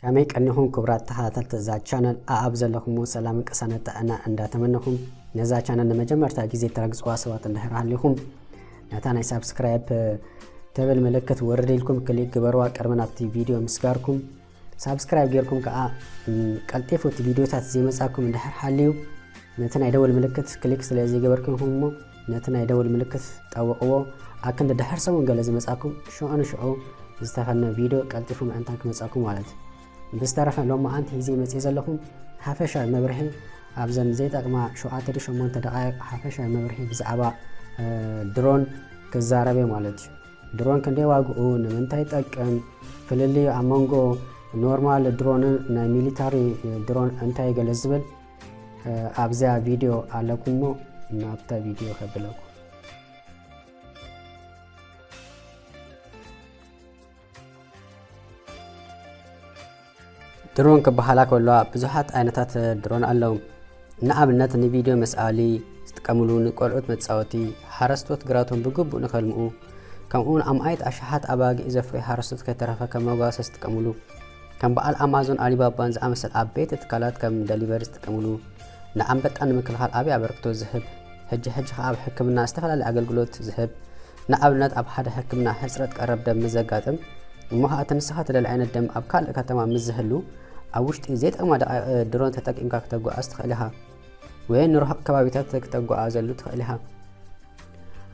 ከመይ ቀኒኹም ክቡራት ተኸታተልቲ እዛ ቻነል? ኣኣብ ዘለኹም ሰላምን ቅሳነት ጥዕና እንዳተመነኹም፣ ነዛ ቻነል ንመጀመርታ ግዜ እትረግጽዋ ሰባት እንድሕር ሃሊኹም፣ ነታ ናይ ሳብስክራይብ ትብል ምልክት ውርድ ኢልኩም ክሊክ ግበርዋ። ቅድሚ ናብቲ ቪድዮ ምስጋርኩም፣ ሳብስክራይብ ጌርኩም ከኣ፣ እም፣ ቀልጢፉ እቲ ቪድዮታት ዘይመጻኩም እንድሕር ሃልዩ፣ ነቲ ናይ ደወል ምልክት ክሊክ ስለ ዘይገበርኩም እሞ፣ ነቲ ናይ ደወል ምልክት ጠውቕዎ። ኣክንዲ ድሕር ሰሙን ገለ ዝመጻኩም፣ ሽዑ ንሽዑ ዝተኸድነ ቪድዮ ቀልጢፉ ምእንታን ክመጻኩም ማለት። ብዝተረፈ ሎማዓንቲ ሒዘ መጽየ ዘለኹም ሓፈሻዊ መብርሂ፣ ኣብዘን ዘይጠቕማ ሸውዓተ ዶ ሸሞንተ ደቓይቕ ሓፈሻዊ መብርሂ ብዛዕባ፣ እ፣ ድሮን ክዛረብ እየ ማለት እዩ። ድሮን ክንደይ ዋግኡ፣ ንምንታይ ይጠቅም፣ ፍልልዩ ኣብ መንጎ ኖርማል ድሮንን ናይ ሚሊታሪ ድሮን እንታይ ገለ ዝብል፣ እ፣ ኣብዚኣ ቪድዮ ኣለኩሞ ናብታ ቪድዮ ከብለኩም። ድሮን ክበሃላ ከለዋ ብዙሓት ዓይነታት ድሮን ኣለዉ። ንኣብነት ንቪድዮ መስኣሊ ዝጥቀምሉ፣ ንቆልዑት መጻወቲ፣ ሓረስቶት ግራቶም ብግቡእ ንኸልምኡ፣ ከምኡውን ኣማኢት ኣሽሓት ኣባጊዕ ዘፍርዩ ሓረስቶት ከይተረፈ ከም መጓሰ ዝጥቀምሉ፣ ከም በዓል ኣማዞን ኣሊባባን ዝኣመሰል ዓበይቲ ትካላት ከም ደሊቨሪ ዝጥቀምሉ፣ ንኣንበጣ ንምክልኻል ዓብዪ ኣበርክቶ ዝህብ፣ ሕጂ ሕጂ ኸኣ ኣብ ሕክምና ዝተፈላለየ ኣገልግሎት ዝህብ፣ ንኣብነት ኣብ ሓደ ሕክምና ሕጽረት ቀረብ ደም ምስ ዘጋጥም እሞ ኸኣ እቲ ንስኻ ትደሊ ዓይነት ደም ኣብ ካልእ ከተማ ምስ ዝህሉ ኣብ ውሽጢ ዘይጠቕማ ደቓይቕ ድሮን ተጠቂምካ ክተጓዓዝ ትኽእል ኢኻ ወይ ንርሑቕ ከባቢታት ክተጓዓዘሉ ትኽእል ኢኻ።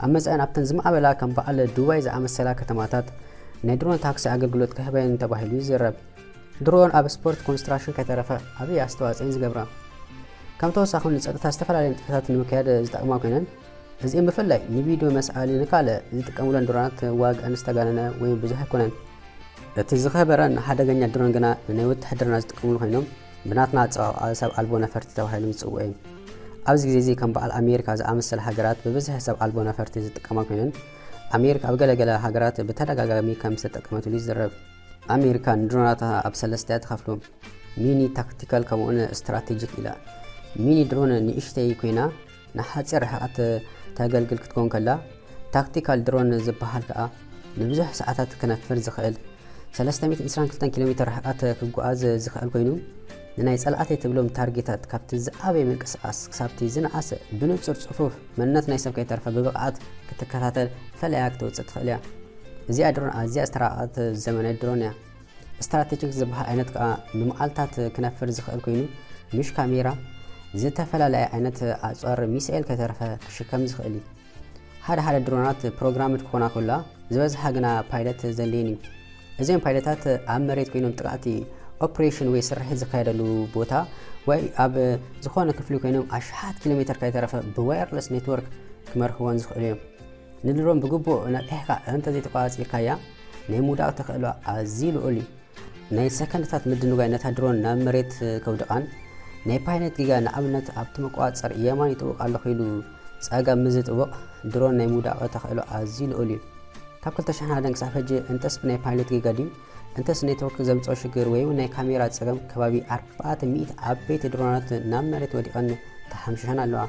ኣብ መጻኢን ኣብተን ዝማዕበላ ከም በዓል ዱባይ ዝኣመሰላ ከተማታት ናይ ድሮን ታክሲ ኣገልግሎት ክህበየን ተባሂሉ ይዝረብ። ድሮን ኣብ ስፖርት ኮንስትራክሽን ከይተረፈ ዓብዪ ኣስተዋጽኦ እየን ዝገብራ። ከም ተወሳኺ ንጸጥታ ዝተፈላለዩ ንጥፈታት ንምክያድ ዝጠቕማ ኮይነን እዚኦም ብፍላይ ንቪድዮ መስኣሊ ንካልእ ዝጥቀምለን ድሮናት ዋግኣን ዝተጋነነ ወይ ብዙሕ ኣይኮነን። እቲ ዝኸበረን ሓደገኛ ድሮን ግና ንናይ ውትሕድርና ዝጥቀምሉ ኮይኖም ብናትና ኣጸዋውዓ ሰብ ኣልቦ ነፈርቲ ተባሂሎም ዝጽውዑ እዮም። ኣብዚ ግዜ እዚ ከም በዓል ኣሜሪካ ዝኣመሰለ ሃገራት ብብዝሒ ሰብ ኣልቦ ነፈርቲ ዝጥቀማ ኮይነን ኣሜሪካ ኣብ ገለገለ ሃገራት ብተደጋጋሚ ከም ዝተጠቀመትሉ ይዝረብ። ኣሜሪካ ንድሮናታ ኣብ ሰለስተ እያ ትኸፍሎም። ሚኒ፣ ታክቲካል ከምኡውን ስትራቴጂክ ኢላ። ሚኒ ድሮን ንእሽተይ ኮይና ንሓፂር ርሕቐት ተገልግል ክትከውን ከላ፣ ታክቲካል ድሮን ዝበሃል ከኣ ንብዙሕ ሰዓታት ክነፍር ዝኽእል፣ ሰለስተ ሚእትን ዕስራን ክልተን ኪሎ ሜትር ርሕቐት ክጓዓዝ ዝኽእል ኮይኑ፣ ንናይ ጸላእተይ ትብሎም ታርጌታት ካብቲ ዝዓበየ ምንቅስቓስ ክሳብቲ ዝነኣሰ ብንጹር ጽፉፍ መንነት ናይ ሰብ ከይተርፈ ብብቕዓት ክትከታተል ፈለያ ክትወጽእ ትኽእል እያ። እዚኣ ድሮን ኣዝያ ዝተራቐቐት ዘመናዊት ድሮን እያ። ስትራቴጂክ ዝበሃል ዓይነት ከኣ ንመዓልታት ክነፍር ዝኽእል ኮይኑ፣ ምሽ ካሜራ፣ ዝተፈላለየ ዓይነት ኣጽዋር ሚሳኤል ከይተረፈ ክሽከም ዝኽእል እዩ። ሓደ ሓደ ድሮናት ፕሮግራምድ ክኾና ከላ፣ ዝበዝሓ ግና ፓይለት ዘድልየን እዩ። እዚኦም ፓይለታት ኣብ መሬት ኮይኖም ጥቃዕቲ ኦፕሬሽን ወይ ስርሒት ዝካየደሉ ቦታ ወይ ኣብ ዝኾነ ክፍሊ ኮይኖም ኣሽሓት ኪሎ ሜትር ከይተረፈ ብዋየርለስ ኔትወርክ ክመርሕወን ዝኽእሉ እዮም። ንድሮን ብግቡእ ነቂሕካ እንተዘይተቆጻጺርካያ፣ ናይ ምውዳቕ ተኽእሎ ኣዝዩ ልዑል እዩ። ናይ ሰከንድታት ምድንጓይ ነታ ድሮን ናብ መሬት ከውድቓን፣ ናይ ፓይለት ጌጋ ንኣብነት ኣብቲ መቆጻጸሪ የማን ይጥውቕ ኣለኹ ኢሉ ጸጋም ምስ ዝጥውቕ፣ ድሮን ናይ ምውዳቕ ተኽእሎ ኣዝዩ ልዑል እዩ። ካብ ክልተ ሽሕን ሓደን ክሳብ ሕጂ እንተስ ብናይ ፓይለት ጌጋ ድዩ፣ እንተስ ኔትወርክ ዘምጽኦ ሽግር ወይ እውን ናይ ካሜራ ጸገም ከባቢ ኣርባዕተ ሚእቲ ዓበይቲ ድሮናት ናብ መሬት ወዲቐን ተሓምሺሸን ኣለዋ።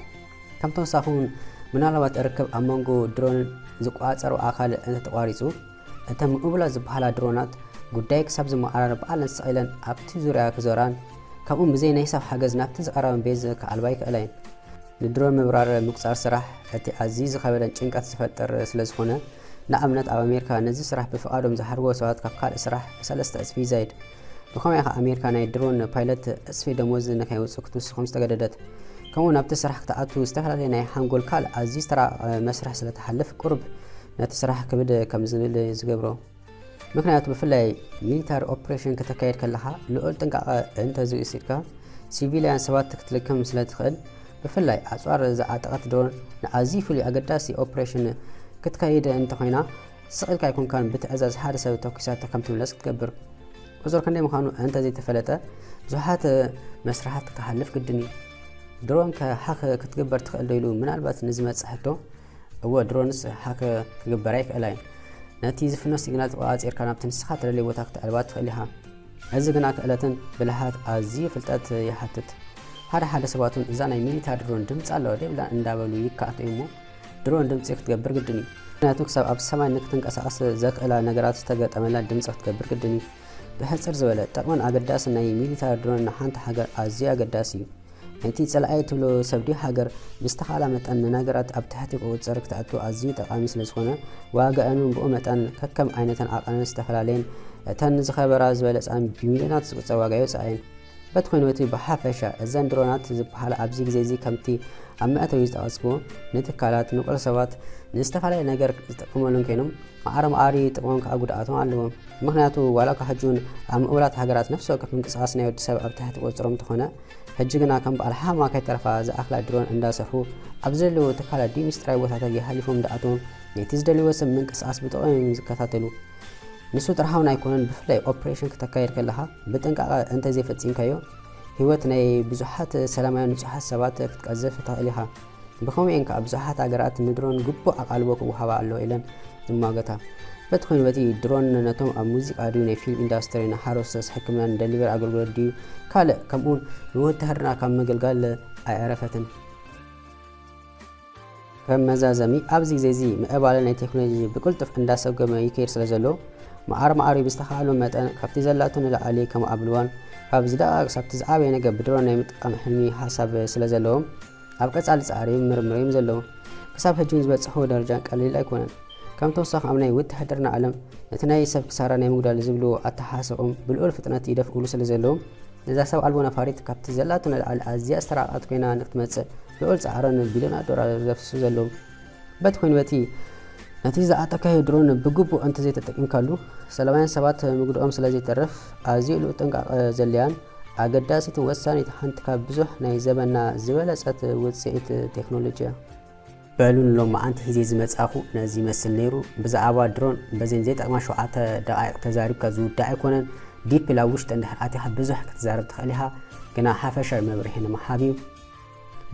ከም ተወሳኺ እውን ምናልባት ርክብ ኣብ መንጎ ድሮንን ዝቆጻጸሮ ኣካል እንተተቋሪጹ፣ እተን ምዕቡላት ዝበሃላ ድሮናት ጉዳይ ክሳብ ዝመዓራረ ባዕለን ስቕ ኢለን ኣብቲ ዙርያ ክዞራን ከምኡውን ብዘይ ናይ ሰብ ሓገዝ ናብቲ ዝቐረበን ቤዝ ክኣልባ ይኽእላ እየን። ንድሮን ምብራር ምቁጻር ስራሕ እቲ ኣዝዩ ዝኸበደን ጭንቀት ዝፈጥር ስለ ዝኾነ፣ ንኣብነት ኣብ ኣሜሪካ ነዚ ስራሕ ብፍቓዶም ዝሃርዎ ሰባት ካብ ካልእ ስራሕ ብሰለስተ ዕጽፊ ይዛይድ። ብኸመይ ኢኻ ኣሜሪካ ናይ ድሮን ፓይለት ዕጽፊ ደሞዝ ንኸየውጽእ ክትውስኾም ዝተገደደት? ከምኡ ናብቲ ስራሕ ክትኣቱ ዝተፈላለየ ናይ ሓንጎል ካልእ ኣዝዩ ዝተራቐቐ መስርሕ ስለ ትሓልፍ ቁሩብ ነቲ ስራሕ ክብድ ከም ዝብል ዝገብሮ። ምኽንያቱ ብፍላይ ሚሊታሪ ኦፕሬሽን ከተካይድ ከለኻ ልዑል ጥንቃቐ እንተዘይወሲድካ ሲቪልያን ሰባት ክትልክም ስለ ትኽእል፣ ብፍላይ ኣጽዋር ዝዓጠቐት ድሮን ንኣዝዩ ፍሉይ ኣገዳሲ ኦፕሬሽን ክትከይድ እንተኾይና ስቕ ኢልካ ኣይኮንካን ብትዕዛዝ ሓደ ሰብ ተኩሳቶ ከም ትምለስ ክትገብር። ቁጽሩ ክንደይ ምዃኑ እንተዘይተፈለጠ ብዙሓት መስርሓት ክትሓልፍ ግድን እዩ። ድሮንከ ሃክ ክትግበር ትኽእል ዶ ኢሉ ምናልባት ንዝመጽእ ሕቶ፣ እወ፣ ድሮንስ ሃክ ክግበራ ይኽእላ እየን። ነቲ ዝፍኖ ሲግናል ተቖጻጺርካ ናብቲ ንስኻ ትደልዮ ቦታ ክተዕልባ ትኽእል ኢኻ። እዚ ግና ክእለትን ብልሃት ኣዝዩ ፍልጠት ይሓትት። ሓደ ሓደ ሰባት እውን እዛ ናይ ሚሊታሪ ድሮን ድምጺ ኣለዋ ዶ የብላን እንዳበሉ ይከኣቱ እዮም እሞ ድሮን ድምጺ ክትገብር ግድን እዩ። ምኽንያቱ ክሳብ ኣብ ሰማይ ንክትንቀሳቐስ ዘኽእላ ነገራት ዝተገጠመላ ድምጺ ክትገብር ግድን እዩ። ብሕጽር ዝበለ፣ ጠቕምን ኣገዳስን ናይ ሚሊታሪ ድሮን ንሓንቲ ሃገር ኣዝዩ ኣገዳሲ እዩ። ነቲ ጸላኢ ትብሎ ሰብ ድዩ ሃገር ብዝተኻእላ መጠን ንነገራት ኣብ ትሕቲ ቁጽጽር ክተእቱ ኣዝዩ ጠቓሚ ስለ ዝኾነ፣ ዋጋኣን እውን ብኡ መጠን ከከም ዓይነተን ዓቐነን ዝተፈላለየን፣ እተን ዝኸበራ ዝበለጻን ብሚልዮናት ዝቁጸር ዋጋ የውጽኣየን። በቲ ኮይኑ በቲ ብሓፈሻ እዘን ድሮናት ዝበሃላ ኣብዚ ግዜ እዚ ከምቲ ኣብ መእተዊ ዝጠቐስኩዎ ንትካላት፣ ንቁል ሰባት፣ ንዝተፈላለየ ነገር ዝጥቀመሉን ኮይኖም፣ ማዕረ ማዕሪ ጥቕሞም ከዓ ጉድኣቶም ኣለዎም። ምኽንያቱ ዋላ እኳ ሕጂ እውን ኣብ ምዕቡላት ሃገራት ነፍሲ ወከፍ ምንቅስቓስ ናይ ወዲ ሰብ ኣብ ትሕቲ ቁፅፅሮም እንተኾነ፣ ሕጂ ግና ከም በዓል ሓማ ከይተረፋ ዝኣኽላ ድሮን እንዳሰርሑ ኣብ ዘለዉ ትካላት ድዩ ሚስጥራዊ ቦታታት የሕሊፎም እንዳኣተዎም ነቲ ዝደልይዎ ሰብ ምንቅስቓስ ብጥቕኦም እዮም ዝከታተሉ። ንሱ ጥርሓውን ኣይኮነን፣ ብፍላይ ኦፕሬሽን ክተካየድ ከለኻ ብጥንቃቐ እንተዘይፈጺምካዮ፣ ህይወት ናይ ብዙሓት ሰላማውያን ንጹሃት ሰባት ክትቀዝፍ ትኽእል ኢኻ። ብኸምኡ እየን ከኣ ብዙሓት ሃገራት ንድሮን ግቡእ ኣቓልቦ ክወሃባ ኣለዎ ኢለን ዝሟገታ። በቲ ኮይኑ በቲ ድሮን ነቶም ኣብ ሙዚቃ ድዩ ናይ ፊልም ኢንዳስትሪ፣ ንሓረስቶስ፣ ሕክምና፣ ንደሊቨሪ ኣገልግሎት ድዩ ካልእ ከምኡውን ንውትህድርና ካብ ምግልጋል ኣየዕረፈትን። ከም መዛዘሚ፣ ኣብዚ ግዜ እዚ ምዕባለ ናይ ቴክኖሎጂ ብቅልጡፍ እንዳሰጎመ ይከይድ ስለ ዘሎ፣ መዓር መዓር ብዝተኻእሎ መጠን ካብቲ ዘላቶ ንላዕሊ ከማዕብልዋን ካብ ዝደቓቕ ክሳብቲ ዝዓበየ ነገር ብድሮን ናይ ምጥቃም ሕልሚ ሓሳብ ስለ ዘለዎም ኣብ ቀጻሊ ጻዕሪ ምርምር እዮም ዘለዉ። ክሳብ ሕጂ እውን ዝበጽሕዎ ደረጃን ቀሊል ኣይኮነን። ከም ተወሳኺ ኣብ ናይ ውትሕድርና ዓለም ነቲ ናይ ሰብ ክሳራ ናይ ምጉዳል ዝብልዎ ኣተሓሳስብኦም ብልዑል ፍጥነት ይደፍእሉ ስለ ዘለዉ፣ ነዛ ሰብ ኣልቦ ነፋሪት ካብቲ ዘላቶ ንላዕሊ ኣዝያ ዝተራቐቐት ኮይና ንክትመጽእ ልዑል ጻዕርን ቢልዮናት ዶላር ዘፍስሱ ዘለዉ። በቲ ኮይኑ በቲ ነቲ ዝዓጠካዮ ድሮን ብግቡእ እንተዘይተጠቂምካሉ፣ ሰላማውያን ሰባት ምግድኦም ስለ ዘይተርፍ ኣዝዩ ልዑል ጥንቃቐ ዘድልያን ኣገዳሲትን ወሳኒት ሓንቲ ካብ ብዙሕ ናይ ዘበንና ዝበለጸት ውጽኢት ቴክኖሎጂ እያ። በሉ ንሎማዓንቲ ሒዘ ዝመጻኹ ነዚ ይመስል ነይሩ። ብዛዕባ ድሮን በዘን ዘይጠቕማ ሸውዓተ ደቓይቕ ተዛሪብካ ዝውዳእ ኣይኮነን። ዲፕ ኢላ ውሽጢ እንድሕር ኣቲኻ ብዙሕ ክትዛረብ ትኽእል ኢኻ፣ ግና ሓፈሻዊ መብርሂ ንምሃብ እዩ።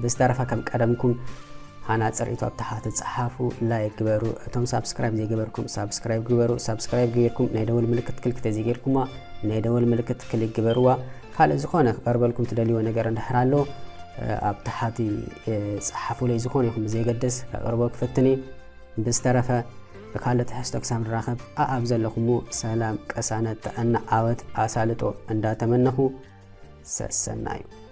ብዝተረፈ ከም ቀደምኩም ሃናጺ ርእይቶ ኣብ ታሕቲ ጸሓፉ፣ ላይክ ግበሩ። እቶም ሳብስክራይብ ዘይገበርኩም ሳብስክራይብ ግበሩ። ሳብስክራይብ ገይርኩም ናይ ደወል ምልክት ክሊክ ተዘይገይርኩማ ናይ ደወል ምልክት ክሊክ ግበርዋ። ካልእ ዝኾነ ክቐርበልኩም ትደልይዎ ነገር እንድሕር ኣሎ፣ ኣብ ታሕቲ ጸሓፉለይ። ዝኾነ ይኹን ብዘይገድስ ከቕርቦ ክፍትን እየ። ብዝተረፈ ብካልእ ትሕዝቶ ክሳብ ንራኸብ ኣኣብ ዘለኹሞ ሰላም፣ ቅሳነት፣ ጥዕና፣ ዓወት፣ ኣሳልጦ እንዳተመነኹ ሰሰናዩ።